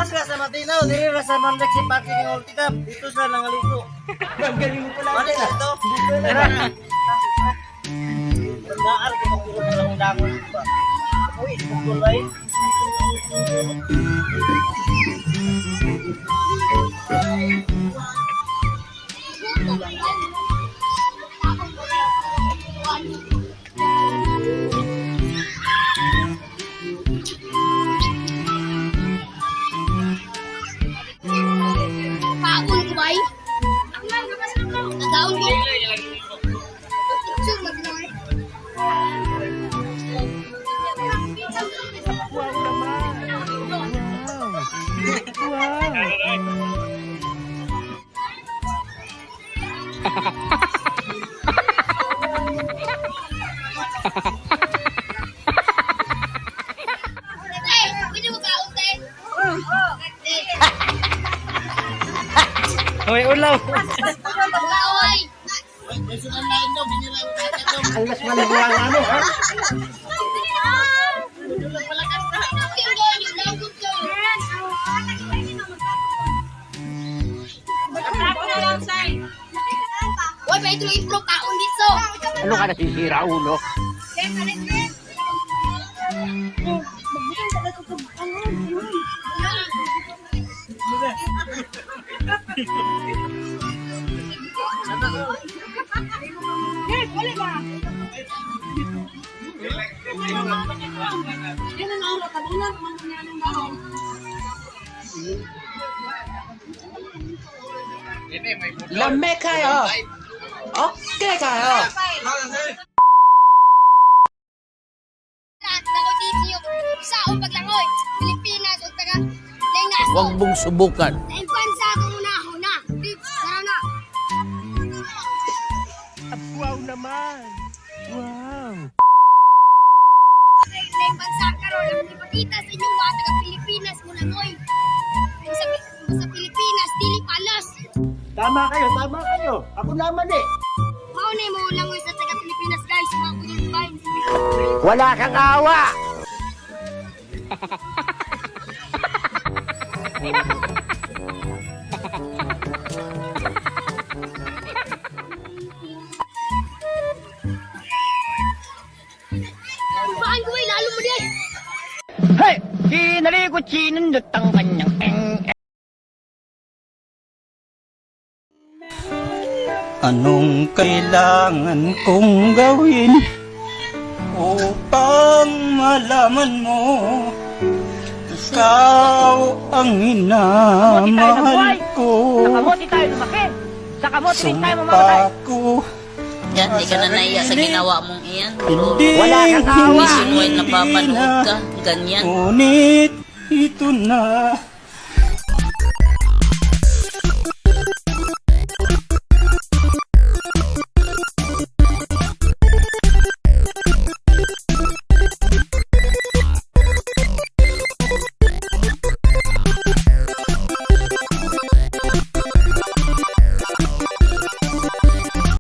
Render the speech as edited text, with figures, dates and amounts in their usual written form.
Gawas ra sa Matinaw, diri ra sa Mandex si parking ng Ulticap. Dito sila nangaligo. Ang galing mo pala. Mali na ito. Tara na. Naar ko magturo na lang dangon ba. Uy, kulay. Paon ko ba? Nagaon ko. Picture magnoy. Eh, pwede mo kaon te. Eh, Hoy, ulaw. kaaway. Uy, may sunan na ito, binira ang kaka to. Alas man ang ano, ha? Uy, pa intro intro kaon dito. Ano ka nasisira, ulo? Lame kayo. Okay kayo. Lahat ng OTC sa o paglangoy, Pilipinas ug taga laing naso. Huwag mong subukan. Laing bansa akong una-una. Tara na. Wow naman. Wow. Laing bansa karon ang ipakita sa inyong mga taga Pilipinas mo langoy. Sa Pilipinas dili palos. Tama kayo, tama kayo. Ako naman eh. Mao na mo langoy sa taga Pilipinas, guys, mga budol vines. Wala kang awa. Kulbaan ko ay lalo mo di. Hey! Kinaligot sinundot ang kanyang eng. Anong kailangan kong gawin upang malaman mo ikaw ang minamahal ko? Sa kamote tayo lumaki. Sa kamote rin tayo mamamatay. Sumpa ko, Yan, di ka na naiya sa ginawa mong iyan. Pero hindi, Wala kang awa. nationwide hindi napapanood na. ka. Ganyan. Ngunit ito na